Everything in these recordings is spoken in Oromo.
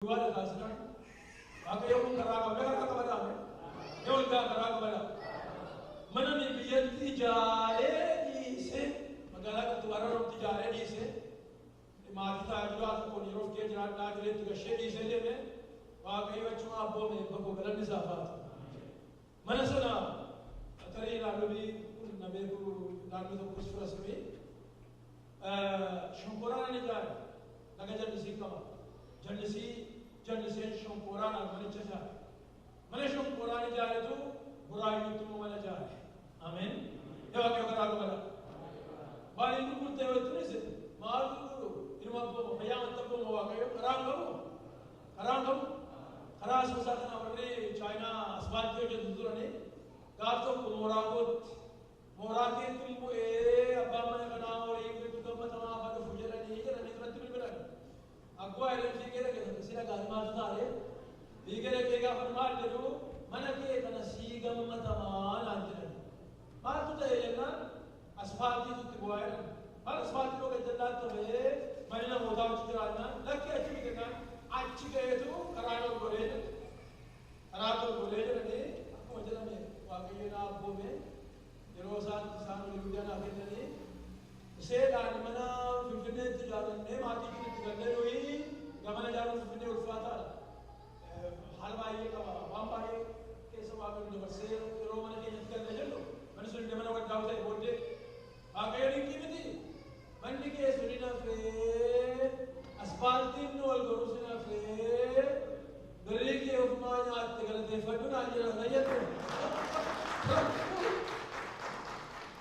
Duwwaadha kaasnaan Waaqayyo kun karaa qaba. Karaa qaba dhaame. Mee ol gaa karaa qaba dhaame. Mana ni biyyatti ijaaree dhiisee magaalaa Qilxubaarraa irratti ijaaree dhiisee maatii tajaajilaa tokkoon yeroo of kee jiraadhaa jireetti gashee dhiisee deeme. Waaqayyo achuma abboome bakka galanni isaa faatu. Mana sana tarii naannoo kun na beeku naannoo tokkos fira sirrii. Shonkoraan ijaare laga jallisii qaba. Jallisii jalliseen shonkoraan manicha ijaare. Mana shonkoraan ijaaretu Buraayyuutti immoo mana ijaare. Ameen. Yaa Waaqayyo karaa qaba. Maaliin gurgurtee yoo turis maal gurguru ilma abbooma fayyaa wanta abbooma Waaqayyo karaan qabu. Karaan qabu. Karaa asoosaa kana warri Chaayinaa asfaaltii hojjetu turanii gaaf tokko mooraa kootti mooraa keetti bu'ee abbaan mana kanaa horii gidduu gammatamaa haa dhufu jedhanii jedhanii turatti bilbilan. Akkuma jedhan fiigee dhaqe si dhagaan maaltu taate fiigee dhaqee gaafa maal jedhu mana kee kana sii gammatamaa naan jedhan. Maaltu ta'e jennaan asfaaltiitu itti bu'aa jedhan. Maal asfaaltii dhooqa jallaatti ta'ee manni namootaa achi jiraannaan lakki achi miti jennaan achi ga'eetu karaa ol godhee jedhe. Karaa ol godhee jedhanii akkuma jedhame Waaqayyo naa abboome yeroo isaatti isaan olii guddaa naa kennanii iseedhaan mana Finfinneetti ijaarrannee maatii keenya gallee nuyi gamana ijaaruun Finfinnee ulfaataadha. Haala baay'ee qaba. Waan baay'ee keessa Waaqayyo dabarsee yeroo mana keenyatti gallee jennu manni sun illee mana waldaa'u ta'e booddee Waaqayyo dinqii miti. Manni kee sun hin hafee asfaaltiin nu wal gorus hin hafee birrii kee ofumaa nyaatte galateeffadhu naan jedhan na jettu.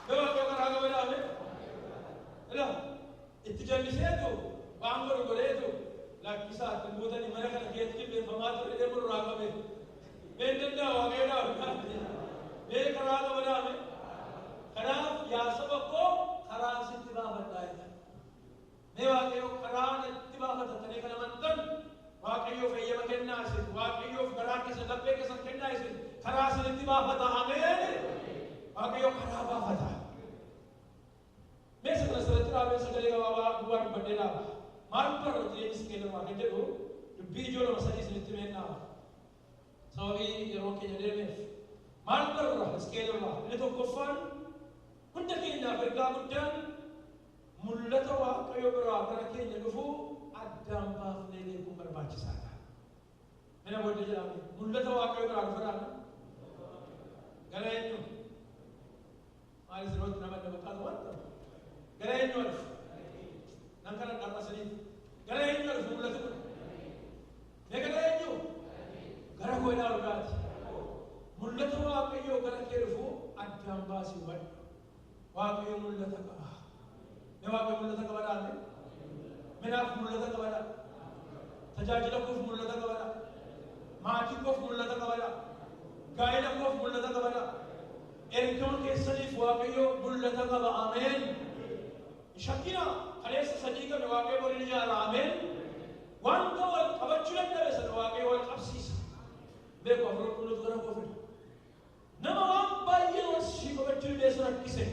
Mee Waaqayyo karaa qaba dhaame? Ilaa itti jalliseetu waan godhu godheetu lakkisaa itti buutanii mana kana keetti jilbeenfamaa ture deemu irraa qabe. Mee hin danda'a Waaqayyo dhaame? Mee karaa qaba dhaame? Kanaaf yaa saba koo karaan sitti baafadhaa jedha. Mee Waaqayyo karaa natti baafatatanii kan amantan Waaqayyoof eeyyama kennaa isin Waaqayyoof garaa keessan laphee keessan kennaa isin karaa isinitti baafata. Ameen. Waaqayyo karaa baafata. Mee isa kana asirratti dhaabee sagalee gabaabaa duwwaa dubbadhee dhaaba. Maal barra jireenya Hisqi'eel irraa kan jedhu dubbii ijoo lama sadii isinitti himeen dhaaba. Sababii yeroo keenya deemeef. Maal barra Hisqi'eel irraa? Inni tokkoffaan hunda keenyaaf ergaa guddaan mul'ata Waaqayyo biraa gara keenya dhufu addaan baafnee beekuun barbaachisaadha. Mina booddee jedhame mul'ata Waaqayyo biraa dhufa dhaabna. Gara eenyu? Maal isin nama adda fakkaatu waan ta'u? Gara eenyu dhufu? Nan kana dharra isiniif. Gara eenyu dhufu mul'ati kun? Mee gara eenyu? Gara koo ilaalu dhugaati. Mul'ata Waaqayyoo gara kee dhufu addaan baasii hubadhu. Waaqayyo mul'ata qaba. Mee Waaqayyo mul'ata qaba dhaame? Minaaf mul'ata qaba dha. Tajaajila koof mul'ata qaba dha. Maatii koof mul'ata qaba dha. Gaa'ela koof mul'ata qaba dha. Ergama keessaniif Waaqayyo mul'ata qaba. Ameen. Shakkina kaleessa sadii qabe Waaqayyo borin ijaara. Ameen. Wanta wal qabachuu dadhabe sana Waaqayyo wal qabsiisa. Beeku Hafuura Qulqulluutu gara koo fida. Nama waan baay'ee wal sii qabachuu didee si rakkise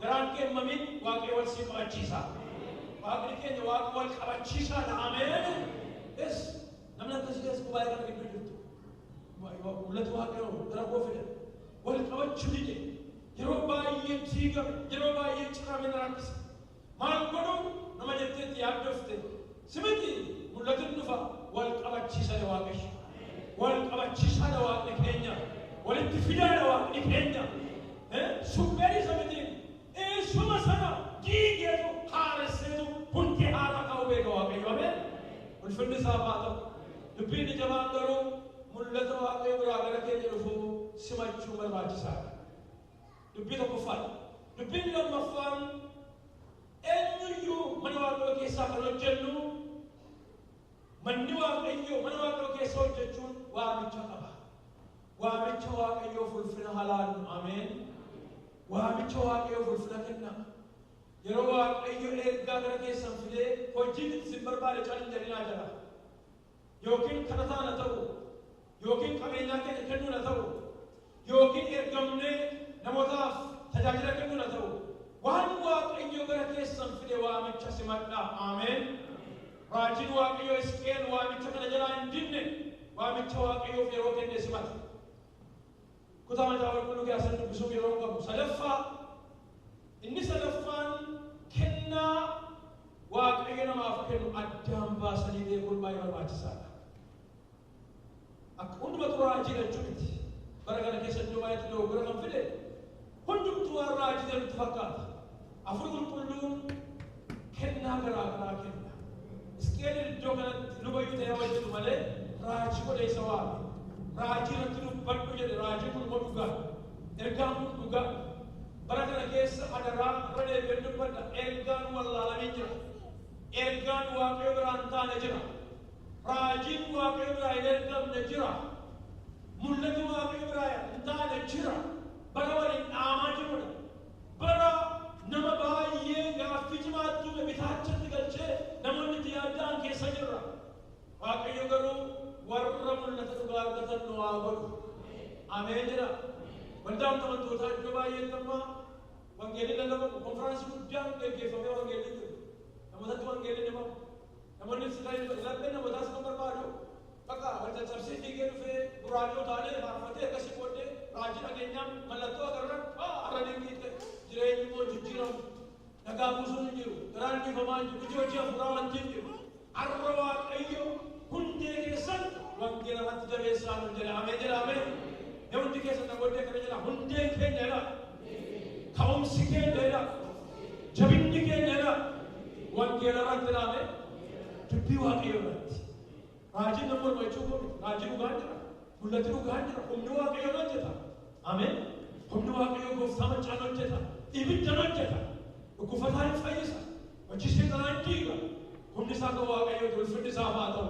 garaan kee hin mamin Waaqayyo wal sii qabachiisa. Waaqni keenya Waaqa wal qabachiisaadha. Ameen. Es namni akkasii keessa baay'ee kana gidduu jirtu. Mul'ata Waaqayyo gara koo fida. Wal qabachuu dide. Yeroo baay'ee diigame, yeroo baay'ee cirame na rakkise. Maal godhu nama jetteetti yaaddofte. Simiti mul'atin dhufa wal qabachiisaadha Waaqayyo. Wal qabachiisaadha Waaqni keenya. Walitti fidaadha Waaqni keenya. Suphee isa miti. Isuma sana diigeetu haaresseetu hundee haaraa kaa'u beeka Waaqayyo. Ameen. Ulfinni isaaf haa ta'u. Dubbiin jabaan garuu mul'ata Waaqayyo biraa gara keenya dhufu simachuu barbaachisaadha. Dubbii tokkoffaadha. Dubbiin lammaffaan eenyuyyuu mana Waaqayyoo keessaa kan hojjennu manni Waaqayyoo mana Waaqayyoo keessa hojjechuun waamicha qaba. Waamicha Waaqayyoof ulfina halaallu. Ameen. Waamicha Waaqayyoof ulfina kenna. Yeroo Waaqayyo ergaa gara keessan fidee hojiin itti isin barbaade calin jedhinaa jira. Yookiin kadhataan haa ta'u, yookiin qabeenyaa keenya kennuun haa ta'u, yookiin ergamnee namootaaf tajaajila kennuun haa ta'u, waan Waaqayyo gara keessan fide waamicha simadhaa. Ameen. Raajiin Waaqayyoo Hisqeel waamicha kana jalaa hin dinne, waamicha Waaqayyoof yeroo kenne simate. Kutaa Macaafa Qulqulluu keessan dubbisuuf yeroo hin qabu. Sadaffaa, inni sadaffaan kennaa Waaqayyo namaaf kennu addaan baasanii beekuun baay'ee barbaachisaadha. Akka hundumatu raajii jechuu miti. Bara kana keessa iddoo baay'eetti dogoggora kan fide hundumtuu waan raajii jedhutti fakkaata. Hafuurri Qulqulluun kennaa garaa garaa kenna. Hisqeel iddoo kanatti lubayyuu ta'ee hojjetu malee raajii godhee isa waame. Raajii irratti dubbadhu jedhe. Raajii kun immoo dhugaa. Ergaan kun dhugaa. Bara kana keessa adaraa irra deebi'een dubbadha. Ergaan wallaalamee jira. Ergaan Waaqayyo biraan taane jira. Raajiin Waaqayyo biraa hin ergamne jira. Mul'ati Waaqayyo biraa hin taane jira. Bara waliin dhaamaa jirudha. Bara nama baay'ee gaaffii cimaatti uume bitaachatti galchee namoonni itti yaadda'an keessa jirra. Waaqayyo garuu warra mul'ata dhugaa argatan nu haa godhu. Ameen jedha. Waldaan amantootaa iddoo baay'eetti amma wangeelli lallabamu, konfiraansii guddaan gaggeeffamee wangeelli jiru. Namootatti wangeelli himamu. Namoonni lapheen namootaas kan barbaadu bakka wal caccabsee fiigee dhufee guraadoo taanee faarfatee akkasii booddee raajii dhageenyaan mallattoo agarran har'a dinqii ta'e, jireenyi immoo jijjiiramu. Nagaa buusuun hin jiru. Garaan dhiifamaa hin jiru. Iji hojii hafuuraa wanti hin jiru. Har'a Waaqayyo hundee keessan wangeela irratti jabeessaa nu jedha. Ameen jedha, ameen. Mee hundi keessan na booddee kana jedha. Hundeen keenya jedha. Ka'umsi keenya jedha. Jabinni keenya jedha. Wangeela irratti jedha, ameen. Dubbii Waaqayyo irratti. Raajiin nama morma jechuu koo miti. Raajii dhugaan jira. Mul'ati dhugaan jira. Humni Waaqayyoon hojjeta. Ameen. Humni Waaqayyoo gooftaa maccaan hojjeta. Ibiddan hojjeta. Dhukkufataa hin fayyisa. Hojii seexanaa hin diiga. Humni isaa kan Waaqayyooti. Ulfinni isaaf haa ta'u.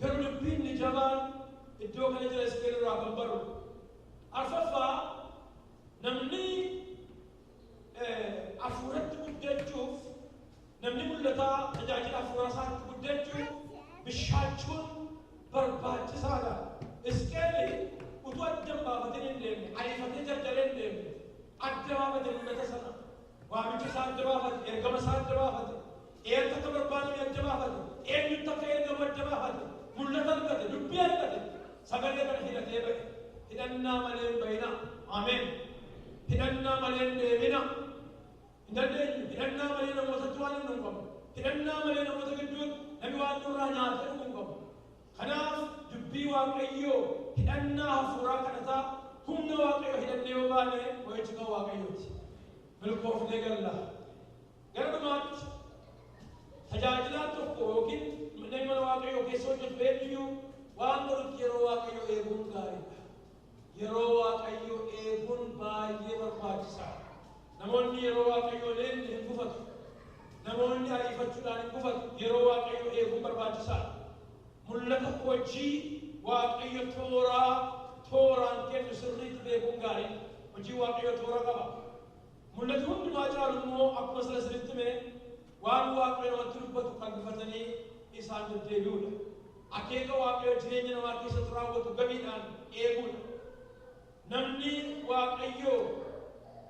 Garuu dubbiin inni jabaan iddoo kana jira, Hisqeel irraa kan baru. Arfaffaa, namni hafuuratti guddachuuf, namni mul'ataa tajaajila hafuuraa isaatti guddachuuf bishaachuun barbaachisaadha. Hisqeel utuu adda hin baafatin hin deemne, ariifatee jarjaree hin deemne, adda baafate mul'ata sana. Waamicha isaa adda baafate, ergama isaa adda baafate, eessa akka barbaadame adda baafate, eenyutti akka ergamu adda baafate, mul'ata argate, dubbii argate, sagalee kana hidhatee ba'e. Hidhannaa malee hin ba'ina. Ameen. Hidhannaa malee hin deemina. Hin dandeenyu. Hidhannaa malee namootatti waan hin qabu. Hidhannaa malee namoota gidduutti namni waan nurraa nyaatee dhuguu hin qabu. Kanaaf dubbii Waaqayyoo, hidhannaa hafuuraa kadhataa, humna Waaqayyoo hidhannee yoo baane mo'ichi kan Waaqayyooti. Milkoofnee galla. Gara dhumaatti, tajaajilaan tokko yookiin namni mana Waaqayyoo keessa hojjetu eenyuyyuu waan godhutti yeroo Waaqayyoo eeguun gaariidha. Yeroo Waaqayyoo eeguun baay'ee barbaachisaadha. Namoonni yeroo Waaqayyoo hin eegne hin gufatu. Namoonni ariifachuudhaan hin gufatu. Yeroo Waaqayyoo eeguun barbaachisaadha. Mul'ata hojii Waaqayyo tooraa tooraan kennu sirriitti beekuun gaariidha. Hojii Waaqayyo toora qaba. Mul'ati hundumaa caalu immoo akkuma sila sirriitti hime waan Waaqayyo namatti dubbatu qalbifatanii isaan deddeebi'uudha. Akeeka Waaqayyo jireenya namaa keessatti raawwatu gamiidhaan eeguudha.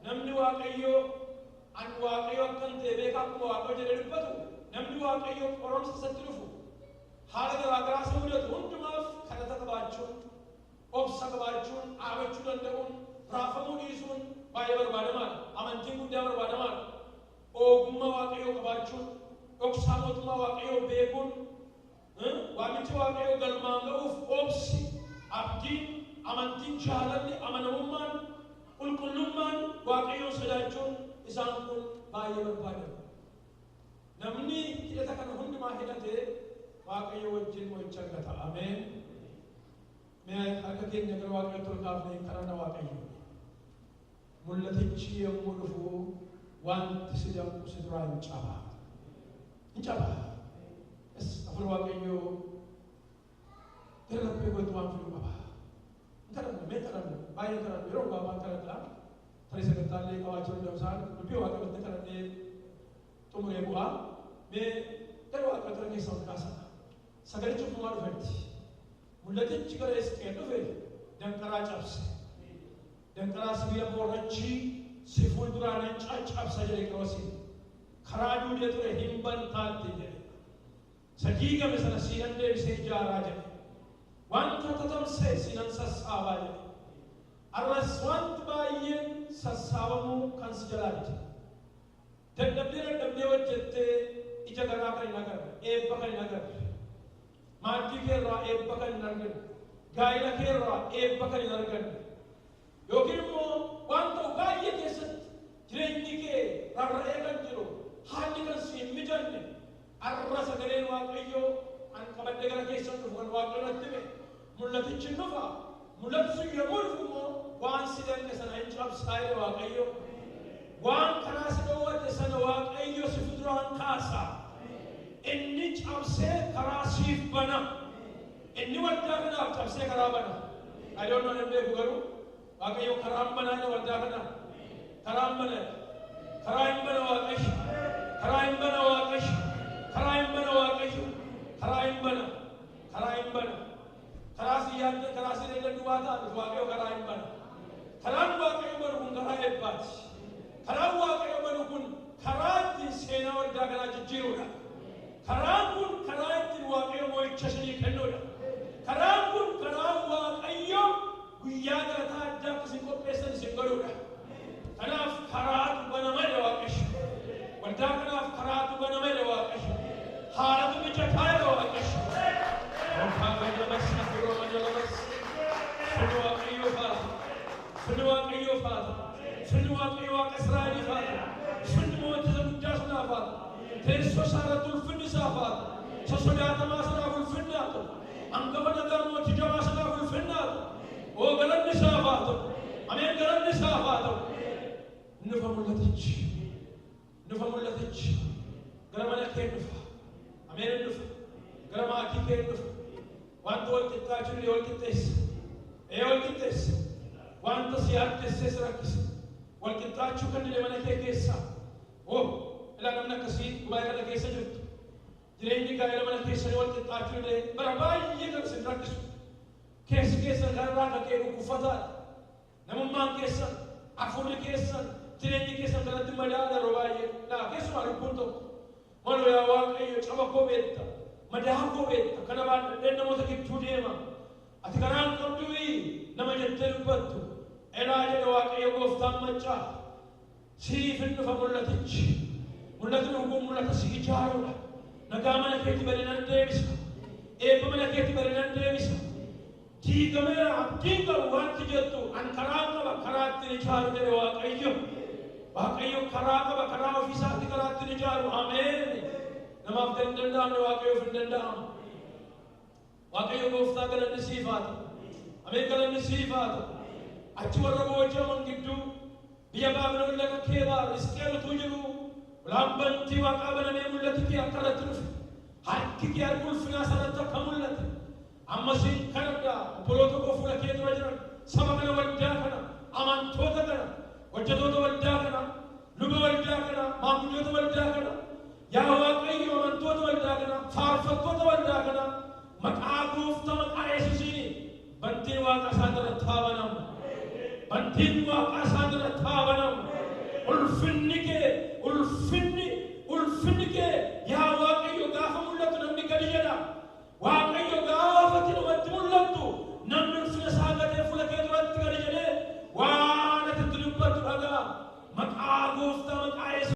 Namni Waaqayyoo an Waaqayyo akkan ta'e beeka akkuma Waaqayyo jedhee dubbatu, namni Waaqayyoo qoromsa isatti dhufu, haala garaa garaa isa mudatu hundumaaf kadhata qabaachuun, obsa qabaachuun, dhaabachuu danda'uun, raafamuu dhiisuun baay'ee barbaadamaadha. Amantiin guddaa barbaadamaadha. Ogummaa Waaqayyoo qabaachuun, dhoksaa mootummaa Waaqayyoo beekuun, waamicha Waaqayyoo galmaan ga'uuf obsi, abdiin, amantiin, jaalalli, amanamummaan, qulqullummaan, Waaqayyoon sodaachuun isaan kun baay'ee barbaadamu. Namni hidhata kana hundumaa hidhatee Waaqayyo wajjin mo'icha argata. Ameen. Mee harka keenya gara Waaqayyootti ol kaafnee kadhanna Waaqayyo. Mul'atichi yommuu dhufu wanti si danqu si duraa hin caba. Hin caba. Es hafuura Waaqayyoo gara laphee kootti waan fidu qaba. Hin kadhanna, mee kadhanna, baay'ee kadhanna, yeroo gabaabaan kadhadha. Tarii sagantaallee qabaachuu danda'u isaan dubbii Waaqayyootti kadhannee xumuree bu'aa. Mee gara Waaqayyootti harka keessa ol kaasaa. Sagalichi ofumaa dhufetti. Mul'atichi gara Hisqeel dhufe danqaraa cabse. Danqaraa sibiila boorrachii si fuulduraan nan caccabsa jedhe Qiroosiin. Karaa duudee ture hin bantaatti jedhe. Isa diigame sana siinan deebisee ijaaraa jedhe. Wanta tatamsa'e siinan sassaabaa jedhe. Arras wanti baay'een sassaabamuu kan si jalaa dide. Dadhabdee dadhabdee hojjettee ija garaa kan hin agarre, eebba kan hin agarre, maaddii kee irraa eebba kan hin arganne, gaa'ila kee irraa eebba kan hin arganne, yookiin immoo waan ta'u baay'ee keessatti jireenyi kee rarra'ee kan jiru, haalli kan si hin mijanne, arra sagaleen Waaqayyoo an qabadhee gara keessan dhufu kan Waaqayyo natti hime, mul'atichi hin dhufa. Mul'ati sun yommuu dhufu immoo waan si danqe sana hin cabsaa jedhe Waaqayyo. Waan karaa si dhoowwate sana Waaqayyo si fuulduraan kaasa. Inni cabsee karaa siif bana. Inni waldaa kanaaf cabsee karaa bana. I don't know, hin beeku, garuu Waaqayyo karaan banaa jedha waldaa kanaaf. Karaan bana. Karaa hin bana Waaqayyo. Karaa hin bana Waaqayyo. Karaa hin bana Waaqayyo. Karaa hin bana. Karaa hin bana. Karaa si yaaddan, karaa si deeman duwwaa ta'a miti, Waaqayyo karaa hin bana. Karaan Waaqayyo banu kun karaa eebbaati. Karaan Waaqayyo banu kun karaa ittiin seenaa waldaa kanaa jijjiirudha. Karaan kun karaa ittiin Waaqayyo mo'icha isinii kennudha. Karaan kun karaa Waaqayyo guyyaa galataa addaa akka isin qopheessan isin godhudha. Kanaaf karaatu banama jedha Waaqayyo. Waldaa kanaaf karaatu banama jedha Waaqayyo. Haalatu mijataa jedha Waaqayyo. Finni Waaqayyoo faata. Finni Waaqayyoo faata. Finni Waaqayyo Waaqa Israa'elii faata. Finni mooticha guddaa sanaa faata. Teessoo isaa irratti ulfinni isaa faata. Isa sodaatamaa sanaaf ulfinni haa ta'u. Hangafa nagaa mootii jabaa sanaaf ulfinni haa ta'u. Oo, galanni isaaf haa ta'u. Ameen, galanni isaaf haa ta'u. Nufa mul'atichi. Nufa mul'atichi. Gara mana kee dhufa. Ameen, dhufa. Gara maatii kee dhufa. Wanta wal qixxaachuu illee wal qixxeessa. Ee, wal qixxeessa. Wanta si yaaddessee si rakkisa. Wal qixxaachuu kan dide mana kee keessaa. Oh, ilaa, namni akkasii gubaa'ee kana keessa jirtu. Jireenyi gaa'ela mana keessanii wal qixxaachuu illee bara baay'ee kan isin rakkisu. Keessi keessan kanarraa kan ka'e dhukkubfataadha. Namummaan keessan, hafuurri keessan, jireenyi keessan kanatti madaala yeroo baay'ee. Laa, keessumaa lubbuun tokko. Maloo yaa Waaqayyo, caba koo beekta. Madaa koo beekta. Kana baadhadheen namoota gidduu deema. Ati karaa hin qabduuyi nama jettee dubbattu. Elaa jedhe Waaqayyo gooftaan maccaa. Siif hin dhufa mul'atichi. Mul'atni dhuguun mul'ata si ijaaruudha. Nagaa mana keetti bade nan deebisa. Eebba mana keetti bade nan deebisa. Diigameera, abdiin qabu wanti jettu, an karaa qaba, karaa ittiin ijaaru jedhe Waaqayyo. Waaqayyo karaa qaba, karaa ofiisaatti karaa ittiin ijaaru. Ameen. Namaaf kan hin danda'amne Waaqayyoof hin danda'amu. Waaqayyo gooftaa, galanni siif haa ta'u. Ameen, galanni siif haa ta'u. Achi warra booji'aman gidduu biyya Baabiloon laga Keebaar Hisqeel utuu jiru, ulaan bantii waaqaa banamee mul'ati kee akka irratti dhufe, harki kee harki ulfinaa sanatti akka mul'ate, ammas kadhadha. Obboloota koo fuula kee dura jiran, saba kana, waldaa kana, amantoota kana, hojjetoota waldaa kana, luba waldaa kana, maanguddoota waldaa kana, yaa Waaqayyo, amantoota waldaa kana, faarfattoota waldaa kana, maqaa gooftaa, maqaa Yesuusiin bantiin waaqa isaan irratti haa banamu. Bantiin waaqa isaan irratti haa banamu. Ulfinni kee, ulfinni, ulfinni kee.